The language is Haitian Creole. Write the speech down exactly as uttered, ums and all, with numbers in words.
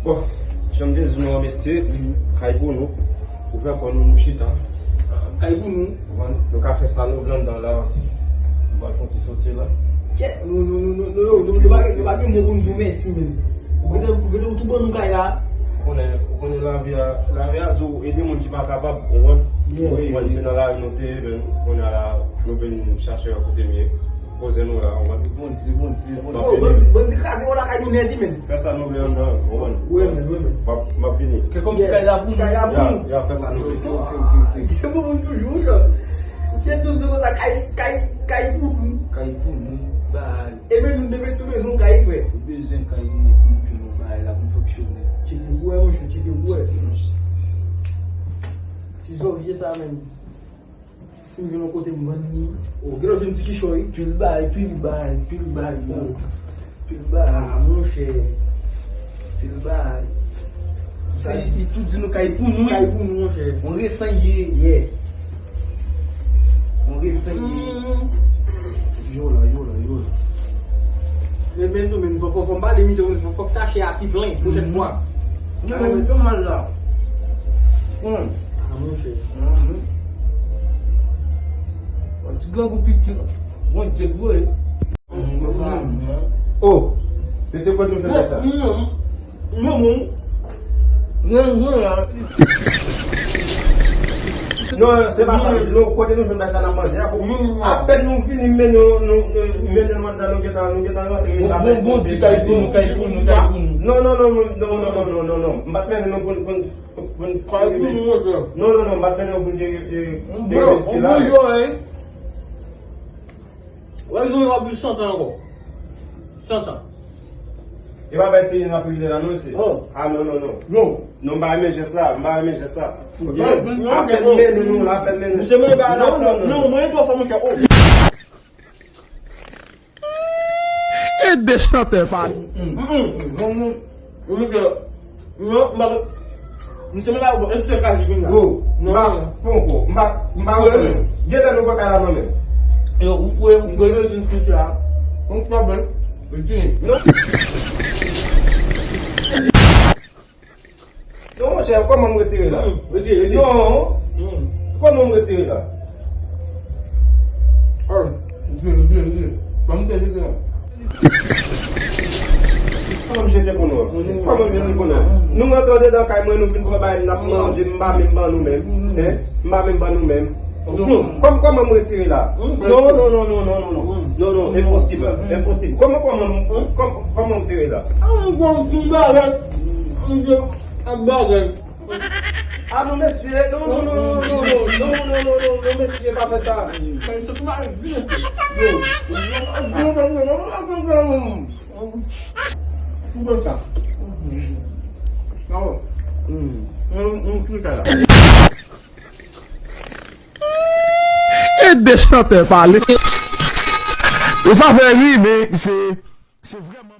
Bon, jan m te di nou an, mesye, kay pou nou. Ouvè kò nou, nou chita. Kay pou nou. Konprann? Nou ka fè sa nou vle anndan la osi. Nou pral fè yon ti soti la. Kèt, nou, nou, nou, nou, nou, nou, nou, nou pa gen, nou pa gen mo pou nou di w mèsi menm. Ou gentan, ou gentan tou ban nou kay la. Ou konnen, ou konnen lavi a, lavi a di w ede moun ki pa kapab, ou konprann? Yeah. Ou konprann, se nan lari nou te ye, men kounye a la, nou vin chache yon kote m ye. Poze nou la, ou konprann? Bandi, bandi, bandi, bandi kraze w lakay nou nèt wi, men. Fè sa nou vle anndan, ou konprann? Wi, men, wi, men. M ap, m ap vini. Kè kòmsi kay la pou nou. Kay la pou nou. Ya, ya, fè sa nou vle. Ok, ok, ok, ok. Gen pou moun toujou, jan. Gen toujou konsa, kay, kay, kay pou nou. Kay pou nou. Bay. E men nou dwe tou bezwen kay, frè. Ou bezwen kay, ou mwen se nou ke nou bay la pou fonksyone. Tcheke pou wè, monchè, tcheke pou wè. Ti zòvye sa, menm. Si m jwenn yon kote m vann li. O, gen lè w jwenn ti kichòy. Pil bay, pil bay, pil bay, yo. Pil bay. Ah, monchè. Pil bay. Sa, li, li tou di nou kay pou nou. Kay pou nou, monchè. On resan ye. Yeah. On resan ye. Mm. Yo la, yo la, yo la. Men, men nou, men fò, fò, fò m pale, misye, fò, fòk sachè a pi plen, pwochèn fwa. Non, men, fè mal la. Konn. Ah, monchè. Mhm. Yon ti grangou pitit, mwen te vre. Oh, mesye, kote nou fè sa? Non, non, non. Non, non, non. Non, se pa sa, non, kote nou jwenn bagay sa n ap manje a, pou apèn nou vini, men nou, nou, nou, men nou, nou gentan, nou gentan rantre. Bon, bon, bon, di kay pou nou, kay pou nou, kay pou nou. Non, non, non, non, m pa t mennen nou pou, pou, pou, pou, kay pou nou, non, non, non, m pa t mennen nou pou, e, e, e, riske la. Wè, nou ap viv san tan ankò. San tan. E pa bay serye n ap regle la, non, mesye. Oh. Ah, non, non, non. Non. Non, m pa renmen jès la, m pa renmen jès la. Ok? Apèn mennen nou la, apèn mennen. Misye mwen pa la, non, non, non, mwen pa fè mwen kè. E de chantè pa. Mm, mm, mm, mm. Ou mete, non, m pa, misye, m pa, bon, èske ka di vin la? Bro, m pa, poko, m pa, m pa konnen. Gen lè nou pran kay la nan men. Yo, ou fwe, ou fwe. Ou fwe, ou fwe. Non. Non, monchè, kòman m retire la? Hmm, retire, retire. Non. Hmm. Kòman m retire la? Oh, retire, retire, retire. Ban m retire, retire la. Kòman m jete pou nou? Mhm. Kòman m jete pou nou? Mhm. Nou rantre andedan kay mwen, nou vin pran bagay, n ap manje, m pa menm ban nou menm. Mhm. Hein? M pa menm ban nou menm. Non. Kòm, kòman m retire la? Non, non, non, non, non, non, non. Non, non, enposib, enposib. Kòman, kòman, kòm, kòman m retire la? Ah, m pran yon ti bagay. M di, ap bagay. Ah, non, mesye, non, non, mesye, pa fè sa. Yo. Ou konn sa. Bravo. Mm. Mm, mm, mm, sa la. E de chantè pale. Ou sa fè ri, men se, se vrèman